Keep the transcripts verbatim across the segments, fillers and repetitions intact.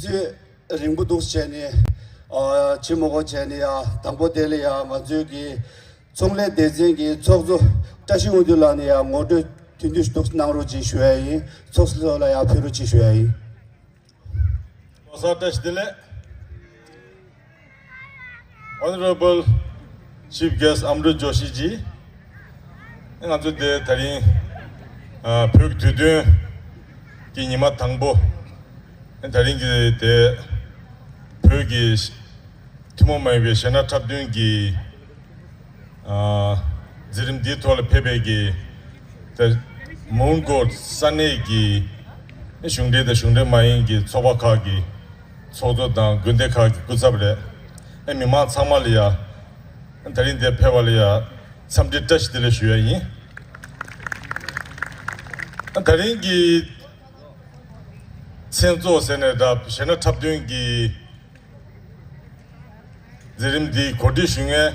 དུས་རིང་པོ་འདུག་བྱས་ནས་ཨ་ཕྱི་མོ་གོ་བྱས་ནས་ཡ་དང་པོ་དེ་ལ་ཡ་ང་ཚོའི་གི་ཚོང་ལས་སྡེ་ཚན་གྱི་ཚོགས་གཙོ་བཀྲ་ཤིས་དབང་འདུས་ལགས་ནས་ཡ་ངོ་སྤྲོད་དོན་བསྡུས་ཤིག་འདུག་གནང་རོགས་ཅེས་ཞུ་ཡ་ཡིན། ཚོགས་གཙོ་ལ་ཡ་ཕེབས་རོགས་ཅེས་ཞུ་ཡ་ཡིན། ལོ་གསར་བཀྲ་ཤིས་བདེ་ལེགས། Honorable Chief Guest ཨ་མྲུ་ཇོ་ཤི་ཇི། ང་ཚོ་དེ་ད་རིང་ཨ་བོད་ཀྱི་དུས་སྟོན་གྱི་ཉི་མ་དང་པོ། ད་རིང་གི་དེ་བོད་ཀྱི་ཐུན་མོང་མ་ཡིན་པའི་གཞས་སྣ་འཁྲབ་སྟོན་གྱི་ཨ་མཛད་རིམ་འདིའི་ཐོག་ལ་ཕེབས་པའི་གི་ད་མོན་གྷོ་ས་གནས་ཀྱི་གཞུང་འབྲེལ་དང་གཞུང་འབྲེལ་མ་ཡིན་གྱི་ཚོགས་པ་ཁག་གི་ཚོགས་གཙོ་དང་དགོན་སྡེ་ཁག་གི་སྐུ་ཚབ་རེད། ཨེ་མི་མང་ཚང་མ་ལ་ཡ་ད་རིང་འདིར་ཕེབས་པ་ལ་ཡ་འཚམས་འདྲི་བཀྲ་ཤིས་བདེ་ལེགས་ཞུ་ཡ་ཡིན། ད་རིང་གི་མཚན་ཚོགས་ཟེར་ནས་ད་གཞས་སྣ་འཁྲབ་སྟོན་གྱི་མཛད་རིམ་འདི་གོ་སྒྲིག་ཞུ་མཁན་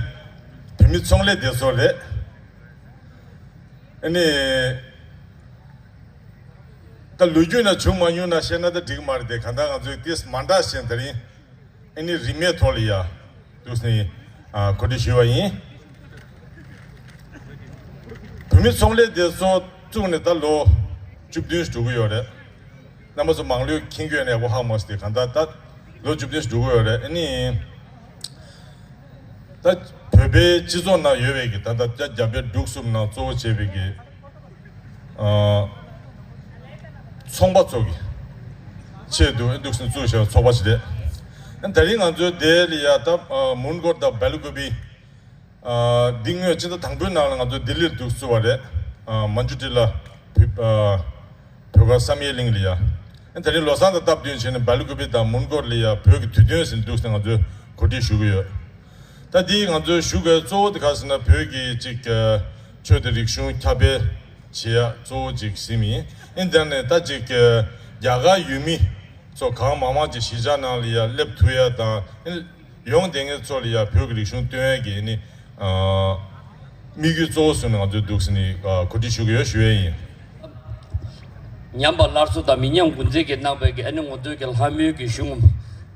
བོད་མི་ཚོང་ལས་སྡེ་ཚོགས་རེད། ཨ་ནི། ད་ལོ་རྒྱུས་ནང་བྱུང་མ་མྱོང་ན་བཤད་ན་ད་འགྲིག་མ་རེད་དེ། གང་ལྟར་ང་ཚོས་ཏིས་མ་འདྲ་ཞིག་དེ་རིང་ཨ་ནི་རིན་མེད་ཐོག་ལ་ཡ་འདུག་སེ་ཨ་གོ་སྒྲིག་ཞུས་པ་ཡིན། བོད་མི་ཚོང་ལས་སྡེ་ཚོགས་བཙུགས་ནས་ད་ལོ་བཅུ་བདུན་འགྲོ་གི་ཡོད་རེད། རྣམ་པ་ཚོ་མང་ལོས་མཁྱེན་གྱི་ཡོད་ན་ཡག་པོ་ཧ་མ་སོང་སྟེ། གང་ལྟར་ད་ལོ་བཅུ་བདུན་འགྲོ་གི་ཡོད་རེད། ཨ་ནི། ད་བོད་པའི་སྤྱི་ཚོགས་ནང་ཡོད་པའི་གི་ད་ལྟ་རྒྱ་རྒྱ་བལ་འབྲུག་གསུམ་ནང་གཙོ་བོ་བྱས་པའི་གི་ཨ་ཚོང་པ་ཚོ་གི་ཆེད་དུ་འདུག་སེ་བཙུགས་བཞག་ཚོགས་པ་ཞིག་རེད། ད་རིང་ང་ཚོའི་དེ་ལ་ཡ་ད་ཨ་མོན་གྷོ་དང་སྦེལ་ཀོབ་པི་ཨ་འདི་སྔོན་ཕྱི་ཟླ་དང་པོའི་ནང་ལ་ང་ཚོ་ལྡི་ལིར་འདུག་བཙུགས་པ་རེད། ཨ་མན་ཇུ་ཊི་ལ་བོད་ཨ་བོད་སྒར་བསམ་ཡས་གླིང་ལ་ཡ། ཨ་ད་རིང་ལོ་གསར་དང་སྟབས་བསྟུན་བྱས་ནས་སྦེལ་ཀོབ་པི་དང་མོན་གྷོ་ལ་ཡ་བོད་ཀྱི་དུས་སྟོན་ཟེར་འདུག་སེ་ང་ཚོས་གོ་སྒྲིག་ཞུ་གི་ཡོད། ད་འདི་ང་ཚོས་ཞུ་དགོས་གཙོ་བོ་དེ་ག་ཟེར་ན་བོད་ཀྱི་ཅིག་ཨ་ཆོས་དང་རིག་གཞུང་ཁྱབ་སྤེལ་བྱེད་ཡ་གཙོ་བོ་ཅིག་ཟིན་ཡིན། ཨ་དེ་ནས་ད་ཅིག་ཨ་རྒྱ་གར་ཡུལ་མི་ཚོ་གང་མང་མང་ཅིག་གཞིས་ཆགས་ནང་ལ་ཡ་སླེབས་ཐུབ་ཡ་དང་། ཨ་ཡོང་བསྡད་མཁན་ཚོ་ལ་ཡ་བོད་ཀྱི་རིག་གཞུང་སྟོན་ཡ་གི་ནི་ཨ་དམིགས་ཡུལ་གཙོ་བོ་བཟུང་ནས་ང་ཚོས་འདུག་སེ་ནི་ཨ་གོ་སྒྲིག་ཞུ་གི་ཡོད་ཞུ་ཡས་ཡིན། ཉམས་པ་སླར་གསོ་དང་མི་ཉམས་འགོ་འཛིན་གྱི་གནང་བའི་གི་ཨ་ནི་ང་ཚོའི་གི་ལྷ་མོའི་གི་གཞུང་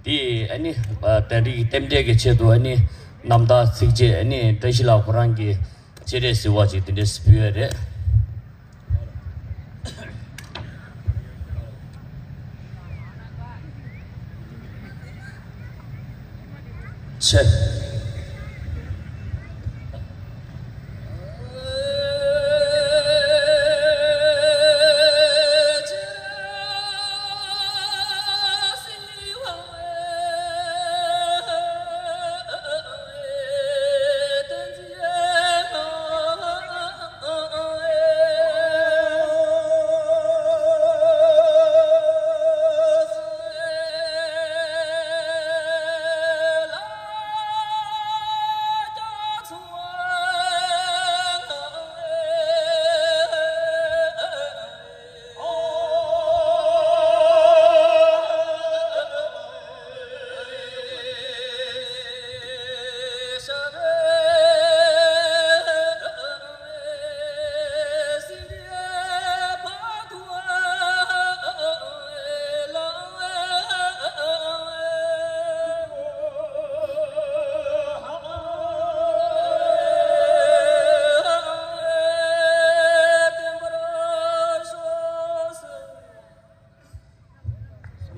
དེ་ཨ་ནི་ཨ་དེ་རིང་གི་རྟེན་འབྲེལ་གྱི་ཆེད་དུ་ཨ་ནི་རྣམ་ཐར་ཚིགས་བཅད་ཨ་ནི་བཀྲ་ཤིས་ལགས་ཁོ་རང་གི་སྤྱན་རས་གཟིགས་པ་ཅིག་དེ་འདྲས་ཕུལ་ཡོད་རེད། ཆེ།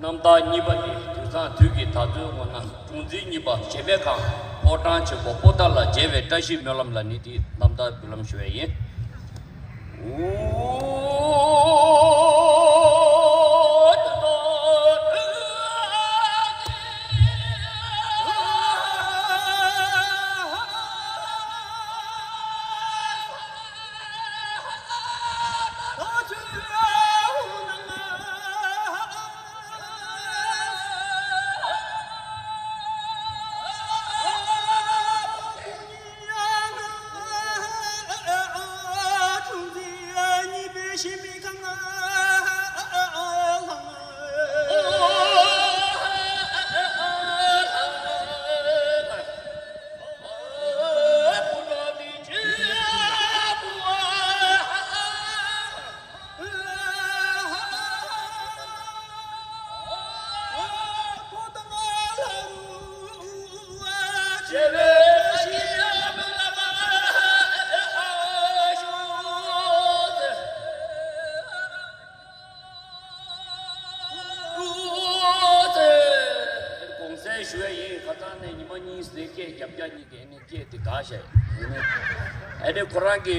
རྣམ་ཐར་གཉིས་པ་ནི་དུས་བཟང་དུས་ཀྱི་དར་ཚོན་དངོས་སྣང་གྲུ་འཛིན་གཉིས་པ་བྱེ་བའི་ཁང་ཕོ་བྲང་ཆེན་པོ་པོ་ཏཱ་ལ་མཇལ་བའི་བཀྲ་ཤིས་སྨོན་ལམ་ལ་ནི་དེ་རྣམ་ཐར་འབུལ་ལམ་ཞུ་བ་ཡིན། ཞུ་ཡ་ཡིན། ཁ་སང་ནས་ཉི་མ་གཉིས་ཟེར་སྐད་རྒྱབ་རྒྱག་གཉིས་ཀྱིས་ཨ་ནི་སྐད་དེ་འགག་ཤག་ཨ་ནི་ཁོ་རང་གི་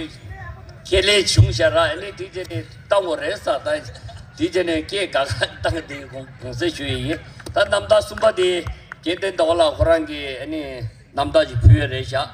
ཁྱད་ལས་བྱུང་ཤག་ར། ཨ་ནི་དེ་རྗེས་ནས་བཏང་བ་རེད་ཟེར། ད་དེ་རྗེས་ནས་སྐད་འགག་ག་བཏང་དེ་དགོངས་དགོངས་སེལ་ཞུ་ཡ་ཡིན། ད་རྣམ་ཐར་གསུམ་པ་དེ་རྒན་བསྟན་ཟླ་བ་ལགས་ཁོ་རང་གིས་ཨ་ནི་རྣམ་ཐར་ཞིག་ཕུལ་ཡ་རེད་ཤག་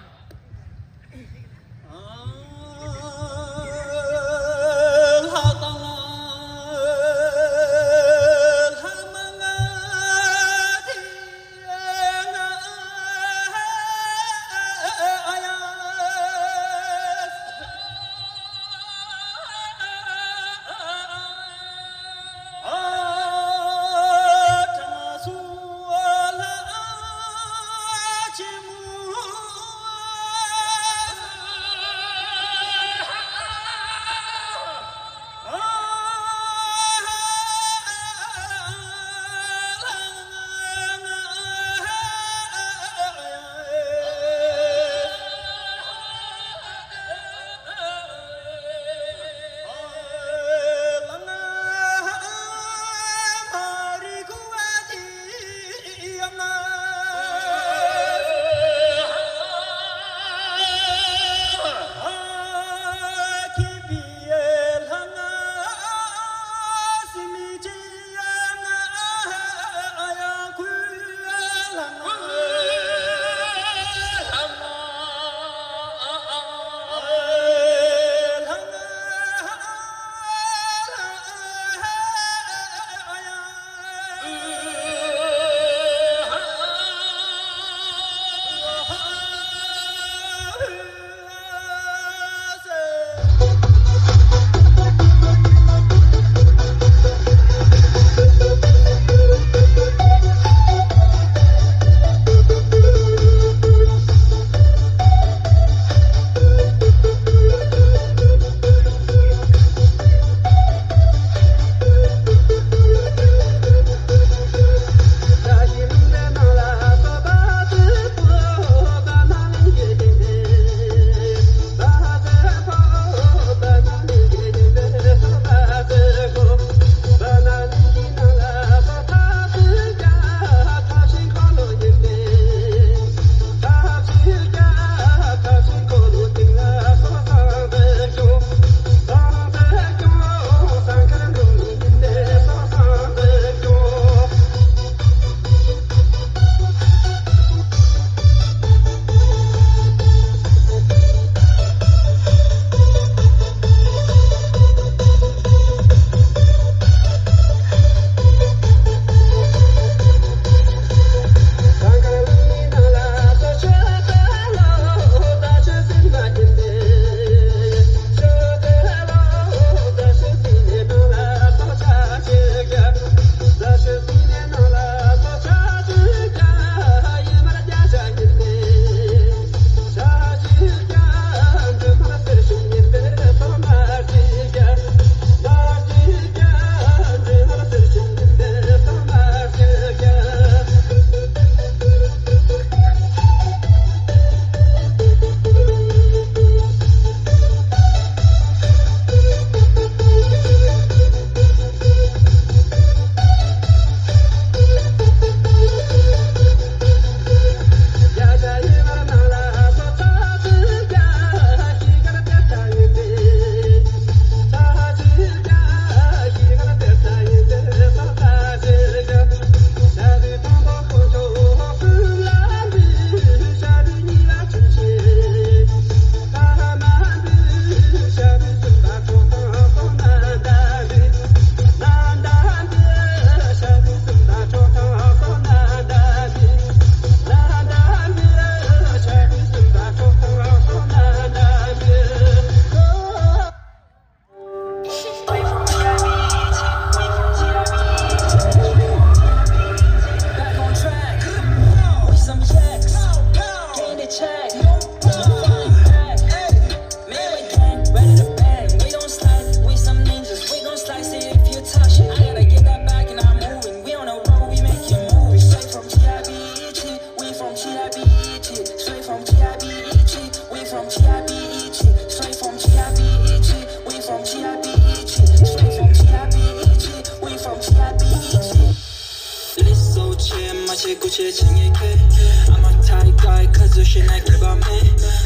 ཆེ་སྐུ་ཆེ་ཆེ་ངེ་ཁེ། I'm a tight guy, cause you should not give up me.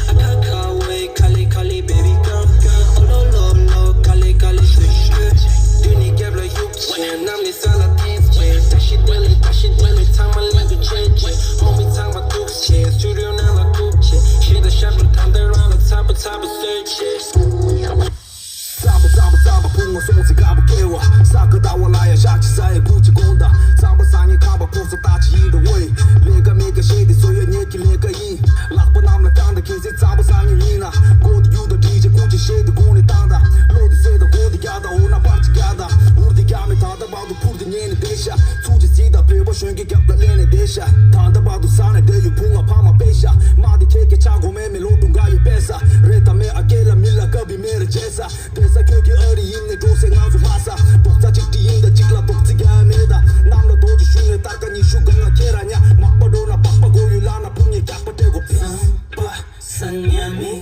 I cut cut away, Kali Kali, baby girl. Oh, lo, lo, lo, Kali Kali, swish, swish. Do need get like you, yeah, nam ni sala, yeah. That shit really, that shit really, time I live to change, yeah. Mommy time I do, yeah. Studio now I do, yeah. Shit, the shot, but time around the top of top of search, yeah. རྩམ་པ་རྩམ་པ་རྩམ་པ་ཕུང་བ་སོང་ཚེ་དཀར་པོ་སྐྱེ་བ། ས་ག་ཟླ་བ་ལ་ཡ་ཞག་ཅིག་ས་ཡ་དགུ་ཅིག་དགོངས་དང་། རྩམ་པ་ཟ་ངེ་ཁ་བ་ཕོག་ས་ལྟ་ཅི་ཡིན་ད་ཝེ། ལས་ཀ་མེད་ཀ་ཤེས་ཏེ་བཟོ་ཡ་ཉེ་གི་ལས་ཀ་ཡིན། ལག་པ་གནམ་ལ་བརྐྱངས་དང་གལ་སྲིད་རྩམ་པ་ཟ་ངེ་ཡིན་ན། མགོ་དེ་གཡུག་དང་འདྲི་ཅེ་སྐུ་ཅེ་ཤེས་ཏེ་དགོངས་ནས་བཏང་དང་། བློ་དེ་སད་དང་མགོ་དེ་རྒྱག་དང་འོ་ན་པར་ཅིག་རྒྱག་དང་འུར་དེ་རྒྱག་མེད་ད་ལྟ་བར་དུ་འཕུར་དེ་ཉན་ནས་བསྡད་ཤག་ཚུགས་ཅེ་གཟིགས་དང་བོད་པ་གཞོན་སྐྱེས་རྒྱབ་ལ་སླེབས་ནས་བསྡད་ཤག་ད་ལྟ་བར་དུ་ཟ་ནས་བསྡད་ཡོད་བུང་བ་ཕ་མ་དཔེ་ཤག་མ་དེ་ཁྱེད་ཀྱི་ཆག་སྒོ་མེད་མེད་ལོ་དུང་ག་ཡོད་པས་ས། རེད་དམ་མེད་ཨ་སྐད་ལ་མི་ལ་སྐབས་ཡིན་མེད་རེད་བྱས་ས། དེ་ས་ཁྱོད་ཀྱི་ཨ་རི་ཡིན་ནས་འགྲོ་སའི་ང་ཚོ་ལྷ་ས། རྡོག་རྩ་གཅིག་སྒྲིལ་ཡིན་ད་གཅིག་ལ་རྡོག་རྩིས་རྒྱག་ཡ་མེད་ད། གནམ་ལ་རྡོ་ཅིག་གཞུས་ནས་སྟར་ཀ་ཉི་ཤུ་གང་ང་ཁྱེད་ར་ཉག་མག་པ་འགྲོ་ན་སྦག་པ་དགོས་ཡོད་ལ་ན་ཕུག་ཉེ་རྒྱག་པ་སྤྲད་དགོས་པ། སང་ཉ་མི།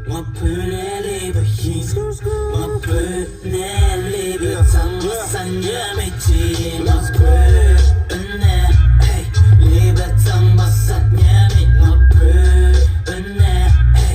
ང་བོད་ནས་སླེབས་པ་ཡིན། ང་བོད་ནས་སླེབས་པའི་ཚང་མ་སང་ཉ་མི་ཅི་ང་བོད་ནས་ཧེ། སླེབས་པའི་ཚང་མ་སང་ཉ་མི་ང་བོད་ནས་ཧེ།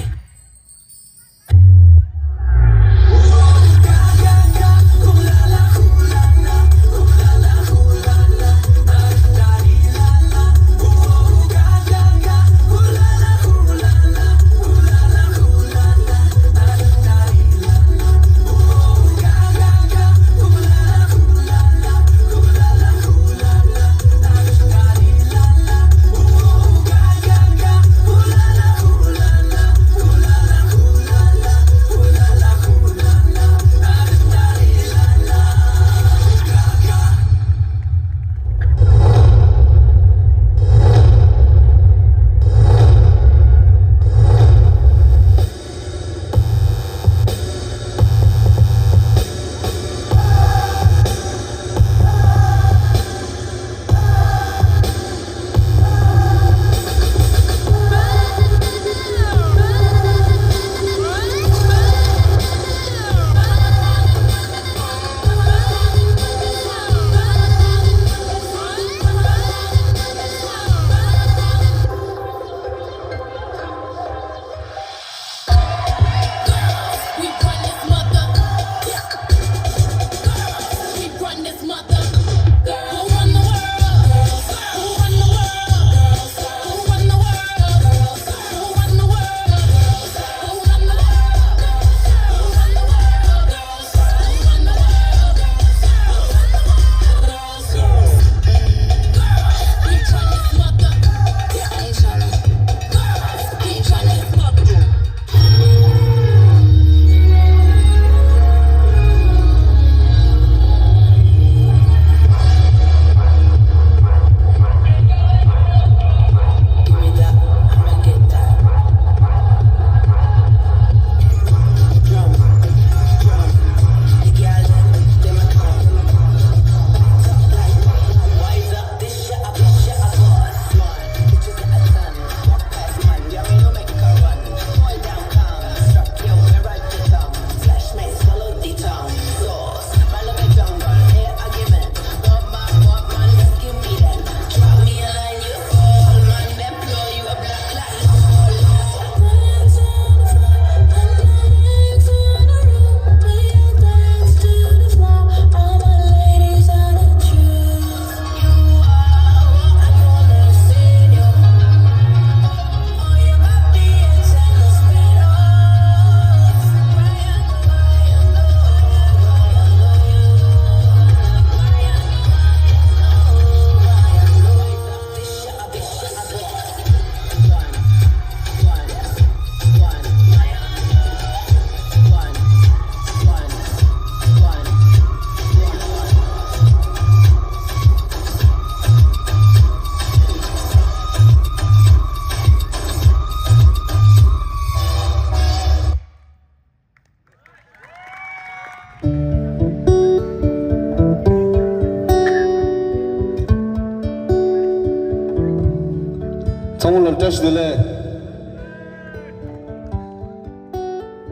ཚང་མ་ལ་བཀྲ་ཤིས་བདེ་ལེགས།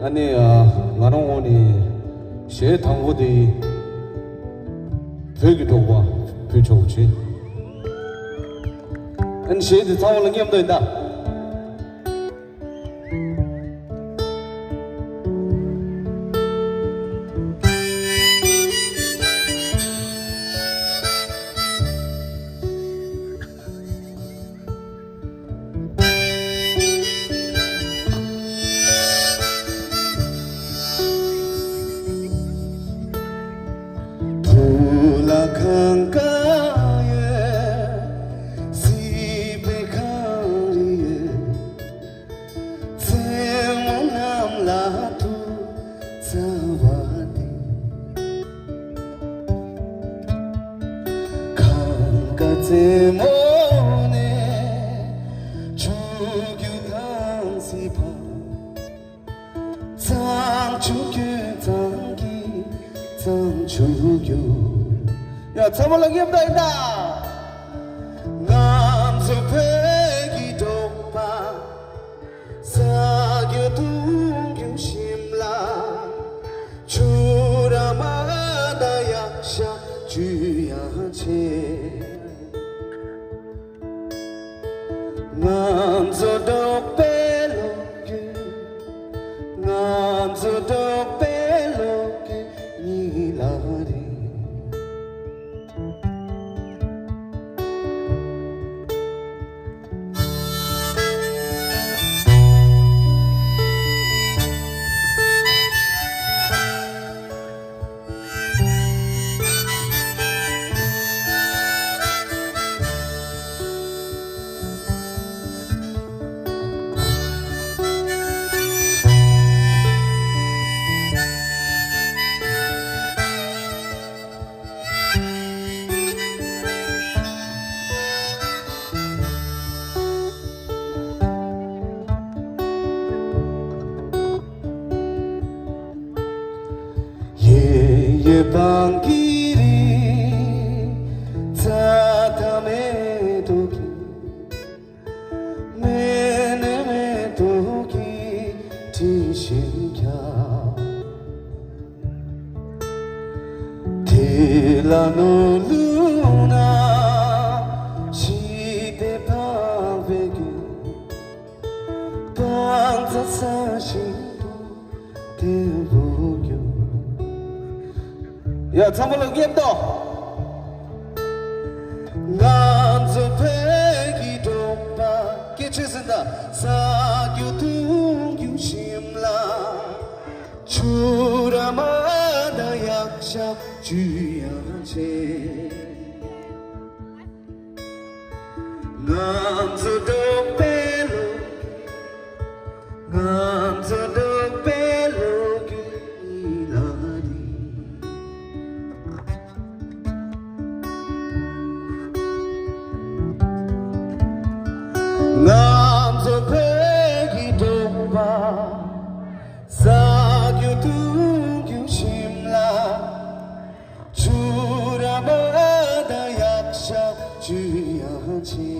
ཨ་ནི་ཨ་ང་རང་ངོས་ནས་གཞས་དང་པོ་དེ་བོད་ཀྱི་འབྲོག་པ་བོད་ཆོག་ཆེ། ཨན་གཞས་འདི་ཚང་མ་ལ་མཉམ་དུ་ཡིན་ད། བུ་ལ་གང་ག་ཡོད། སྲིད་པའི་གངས་རི་ཡོད། མཚན་མོ་རྣམས་ལ་ཐུག་ཚར་བ་དེ། གངས་དཀར་རྩེ་མོ་ནས་ཆུ་རྒྱུན་དྭངས་སེ་བབས། གཙང་ཆུ་རྒྱུན་གཙང་གི་གཙང་ཆུ་རྒྱུན། ཡ་ཚང་མ་ལ་མཉམ་དུ་ཡིན་ད། ང་ཚོ་བོད་ཀྱི་འབྲོག་པ། ཟ་རྒྱུ་འཐུང་རྒྱུ་ཞིམ་ལ། ཆུ་ར་མ་དང་ཡག་ཤ་བཅུད་ཡང་ཆེ། ང་ཚོ་འབྲོག་པའི་ལོ་རྒྱུས། ང་ཚོ་འབྲོག་པའི་ལོ་རྒྱུས་ཉིད་ལ་རེད། ཡེ་ཡེ་བང་གི་རི། རྩྭ་དང་མེ་ཏོག་གི། མེ་ནས་མེ་ཏོག་གི་དྲི་ཞིམ་ཁྱབ། དེ་ལ་ནོར་ལུག་ན་ཞི་བདེ་འཕགས་པའི་རྒྱུད། བང་རྩྭ་ས་ཞིང་དུ་དེ་བུ་རྒྱུ། ཡ་ཚང་མ་ལ་མཉམ་དུ། ང་ཚོ་བོད་ཀྱི་འབྲོག་པ། སྐད་ཆེ་ཟིན་ད། ཟ་རྒྱུ་འཐུང་རྒྱུ་ཞིམ་ལ། ཆུ་ར་མ་དང་ཡག་ཤ་བཅུད་ཡང་ཆེ། ང་ཚོ་འབྲོག་པའི་ལོ། ང་ཚོ་འབྲོག་པའི་ལོ་རྒྱུས་ལ་རེད། ང་ཚོ་བོད་ཀྱི་འབྲོག་པ། ཟ་རྒྱུ་འཐུང་རྒྱུ་ཞིམ་ལ། ཆུ་ར་མ་དང་ཡག་ཤ་བཅུད་ཡང་ཆེ།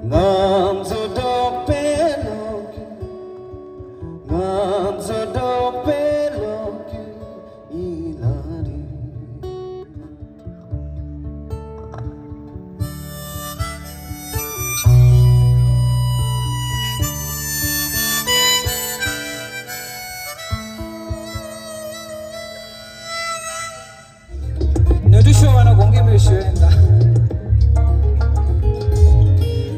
ང་ཚོ་འབྲོག་པའི་ལོ་རྒྱུས། ང་ཚོ་འབྲོག་པའི་ལོ་རྒྱུས་ཡིན་ལ་རེད། ནོར་འཁྲུལ་ཤོར་བ་ན་དགོངས་འགལ་མེད་ཞུ་ཡིན་ད།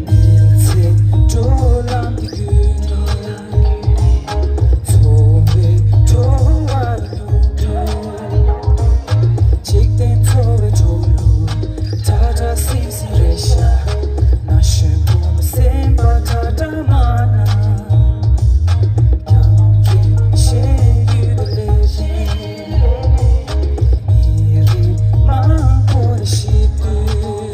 མི་ཚེ་འགྲོ་ལམ་གྱི་རྒྱུད་ནས། འཚོ་བའི་བྲོ་བ་རུ་འགྱུར་དུས། འཇིག་རྟེན་འཚོ་བའི་འགྲོ་ལུགས་ཐ་དད་སིམ་སིམ་རེད་ཤག་ན་གཞོན་ཕོ་མོ་སེམས་པ་ཐ་དད་མ་ན། རྒྱང་རིང་ཞེ་ཡུལ་དུ་སླེབས་ནས། མི་རིགས་མང་པོ་ལ་གཤིབ་དུས།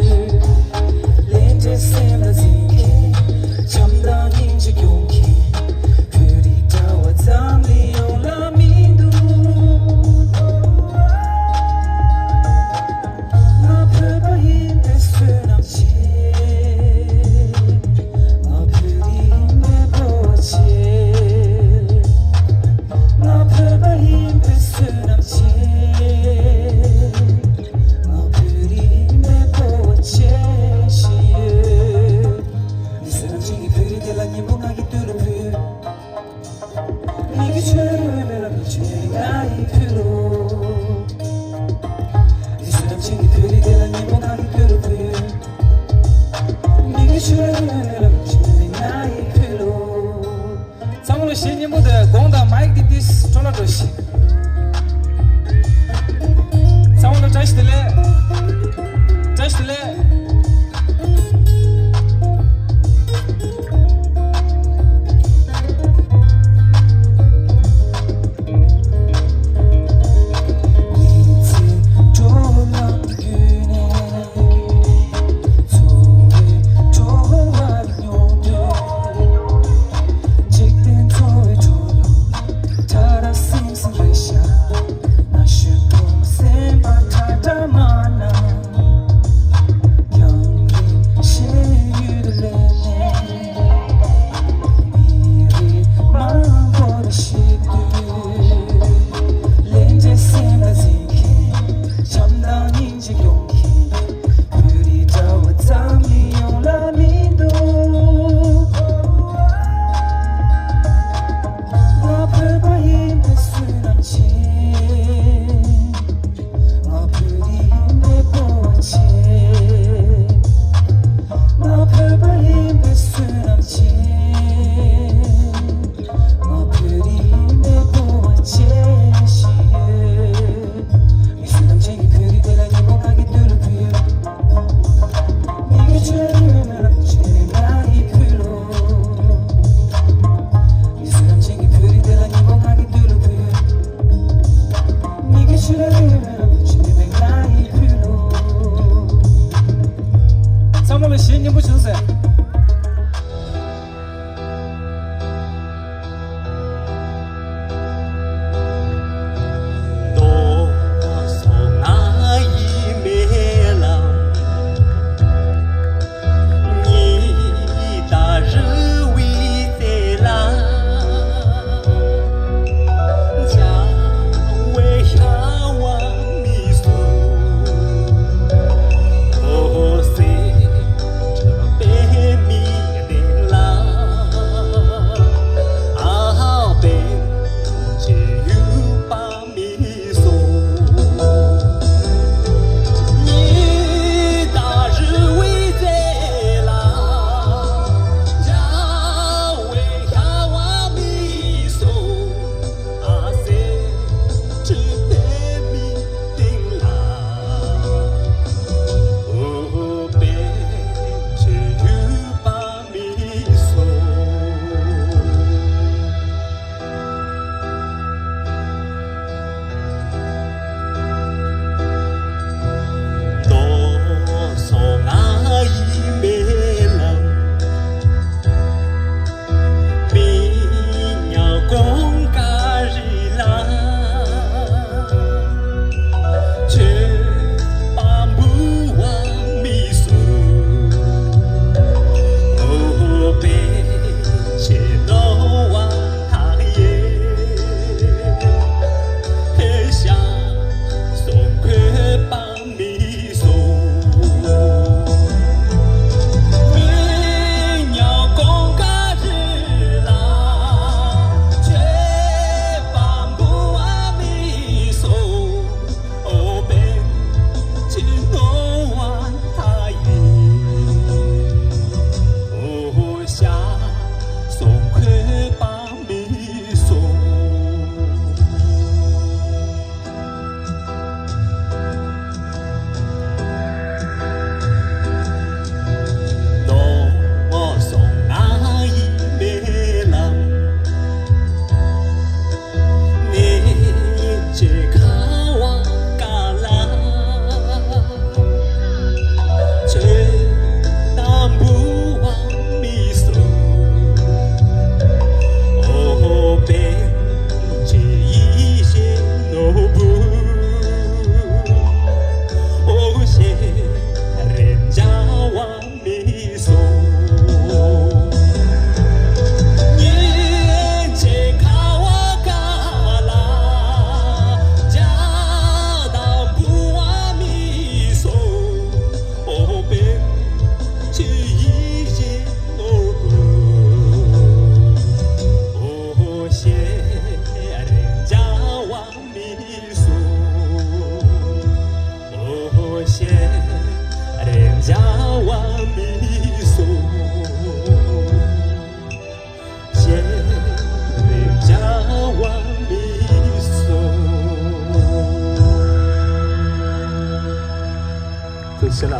ཟེར་ན།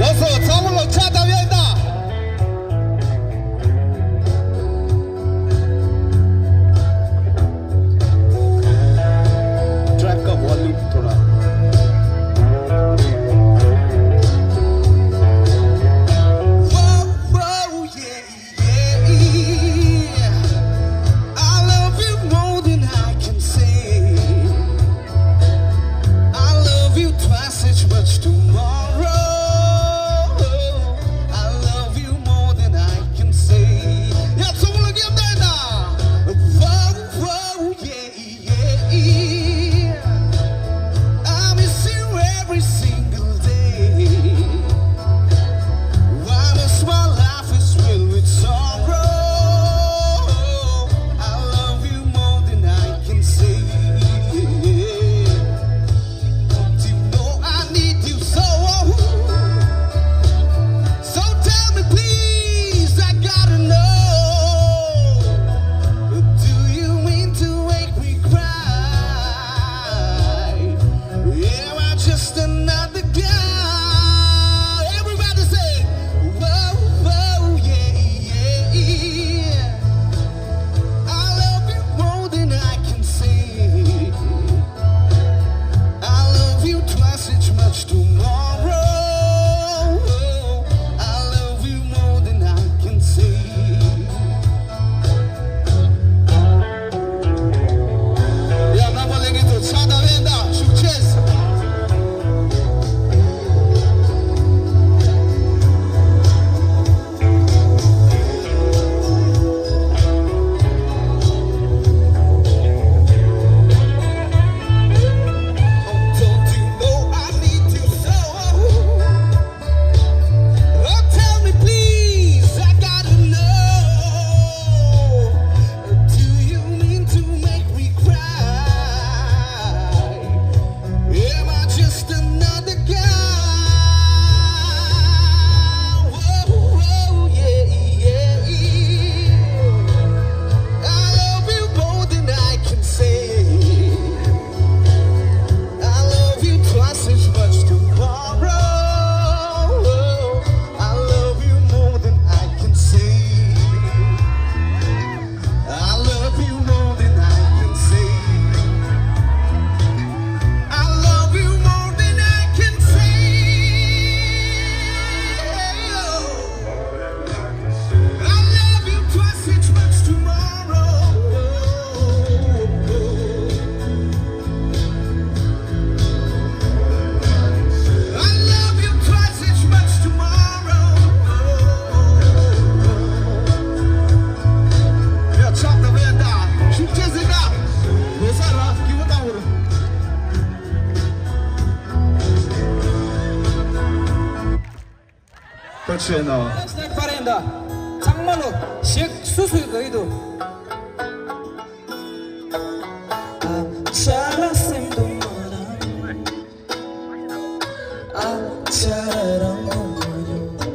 ལགས་སོ། ཚང་མ་ལོ་ཕྱག་བཏབ་ཡ་ཡིན་ད། ཊེག་གི་ཝོ་ལུམ་ཐོ་ར། Whoa, whoa, yeah. Yeah, I love you more than I can say. I love you twice as much tomorrow. I love you more than I can say. Yeah, someone give that now. Whoa, whoa, yeah. Yeah, I miss you every single day. Why must my life is filled with sorrow? I love you more than I can say. You know I need you so. So tell me please, I gotta know. Do you mean to make me cry? Am I just another guy? Everybody say, whoa, whoa, yeah, yeah, yeah. I love you more than I can say. I love you twice as much tomorrow. I love you more than I can say. ཡ། རྣམ་པ་ལྷན་རྒྱས་ཚོ་ཕྱག་དང་བརྡ་ཞུ་ཆེས། Oh, tell me please, I gotta know. Do you mean to make me cry? Am I just another guy? Whoa, whoa, yeah, yeah, yeah. I love you more than I can say. I love you twice as much tomorrow. I love you more than I can say. I love you more than I can say. I love you more than I can say. I love you twice as much tomorrow. I love you twice as much tomorrow. ཡ། ཕྱག་དང་བརྡ་ཞུ་ཆེས་ཟེར་ན། ལོ་གསར་ལ་སྐྱིད་པོ་བཏང་བར། ཕར་ཕྱིན་ནོ། ཕར་ཕྱིན་ད། ཚང་མ་ལོ་ཞིག་སུ་སུ་ག་ཡི་འདུག་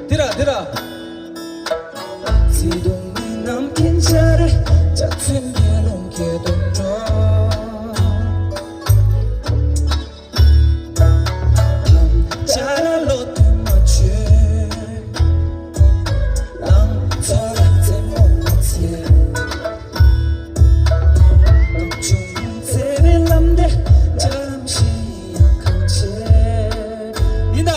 དེ་ར་དེ་ར། ཡིན་ད།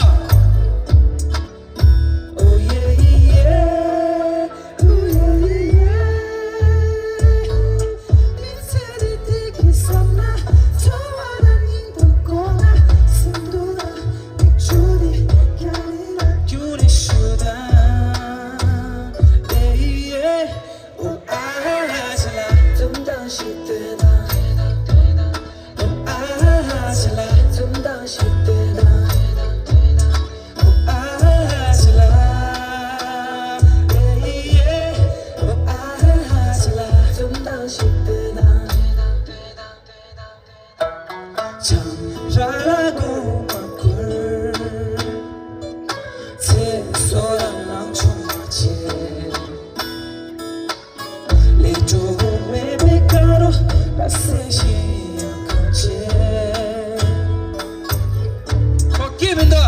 ཁོ་སྐྱིད་མི་འདུག